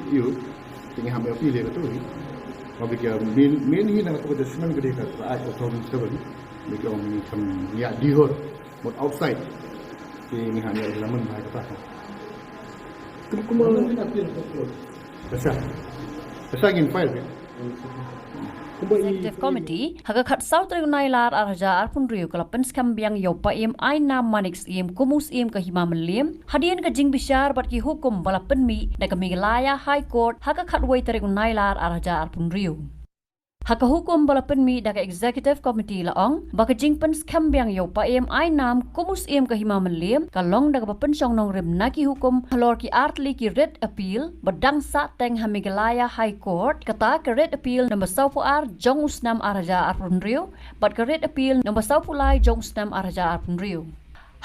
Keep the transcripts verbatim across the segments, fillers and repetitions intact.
Ïa, te ngi hap ïa appeal ïa katu hi. Ba ki main, main hi na katu ka judgment ka dei ka, ka Act two thousand seven. Ba ki ong ngi kham ïa dihor mut outside. Te ngi hap ïa lamon ba kata. Kumba, kumba, kumba appeal ka court. Ka sa. Ka sa ngin file ka. Kumba i Executive Committee ha ka khatsaw tarik u Nailar arhajar arphew hynriew ka la pynskhem biang ïa u Paiem Ainam Manik Syiem kum u Syiem ka Hima Mylliem hadien ka jingbishar bad ki hukum ba la pynmih da ka Meghalaya High Court ha ka khatwei tarik u Nailar arhajar arphew hynriew. Ha ka hukum ba la pynmih da ka Executive Committee la ong ba ka jingpynskhem biang ïa u Paiem Ainam kum u Syiem ka Hima Mylliem ka long da kaba pynshong nongrim na ki hukum halor ki artylli ki writ appeal ba dang sahteng ha Meghalaya High Court, kata ka writ appeal number sawphew ar jong u snem arhajar arphew hynriew bad ka writ appeal number sawphew lai jong u snem arhajar arphew hynriew.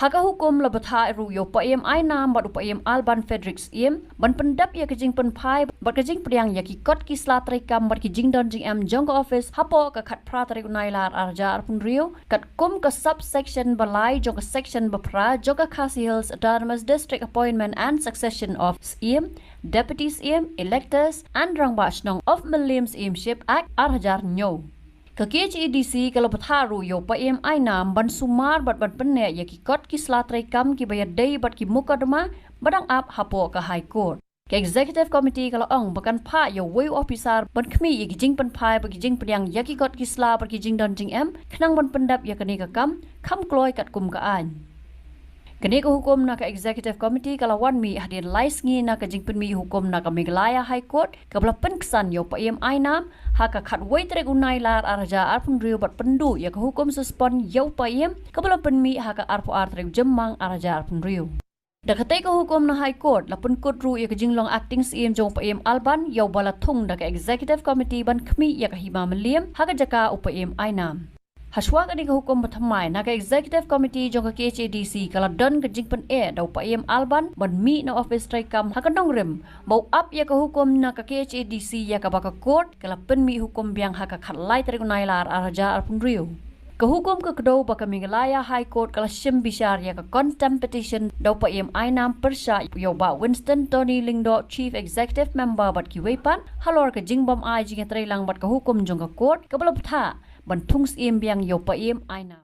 Ha ka hukum la bthah ruh ïa u Paiem Ainam bad u Paiem Alban Frederick Syiem ban pyndep ïa ka jingpynphai bad ka jingpdiang ïa ki kot ki sla treikam bad ki jingdon jingem jong ka office hapoh ka khatphra tarik u Nailar arhajar arphew hynriew, katkum ka subsection ba lai jong ka section ba phra jong ka Khasi Hills Autonomous District Appointment and Succession of Syiem, Deputy Syiem, Electors and Rangbah Shnong of Mylliem Syiemship Act arhajar hynñiew. Ka K H A D C ka la bthah ruh ïa u Paiem Ainam ban sumar bad ban pynneh ïa ki kot ki sla treikam kiba ïadei bad ki mukotduma ba dang ap hapoh ka High Court. Ka Executive Committee ka la ong ba kan phah ïa uwei u officer ban khmih ïa ki jingpynphai bad ki jingpdiang ïa ki kot ki sla bad ki jingdon jingem khnang ban pyndep ïa kane ka kam kham kloi katkum ka aiñ. Kane ka hukum na ka Executive Committee ka la wan mih hadien lai sngi na ka jingpynmih hukum na ka Meghalaya High Court kaba la pynksan ïa u Paiem Ainam ha ka khatwei tarik u Nailar arhajar arphew hynriew bad pynduh ïa ka hukum suspend ïa u Paiem kaba la pynmih ha ka arphew ar tarik u Jymmang arhajar arphew hynriew. Da katei ka hukum na High Court la pynkut ruh ïa ka jinglong acting Syiem jong u Paiem Alban ïa uba la thung da ka Executive Committee ban khmih ïa ka Hima Mylliem ha ka jaka u Paiem Ainam. Hashwa kane ka hukum ba thymmai na ka Executive Committee jong ka K H A D C ka la don ka jingpyneh da u Paiem Alban ban mih na office treikam ha ka nongrim ba u ap ïa ka hukum na ka K H A D C ïa kaba ka court ka la pynmih hukum biang ha ka khatlai tarik u Nailar arhajar arphew hynriew. Ka hukum ka kdew ba ka Meghalaya High Court ka la shim bishar ïa ka contempt petition da u Paiem Ainam pyrshah ïa u Bah Winston Tony Lyngdoh, Chief Executive Member bad kiwei pat halor ka jingbym ai jingïatreilang bad ka hukum jong ka court kaba la bthah ban thung Syiem biang ïa u Paiem Ainam.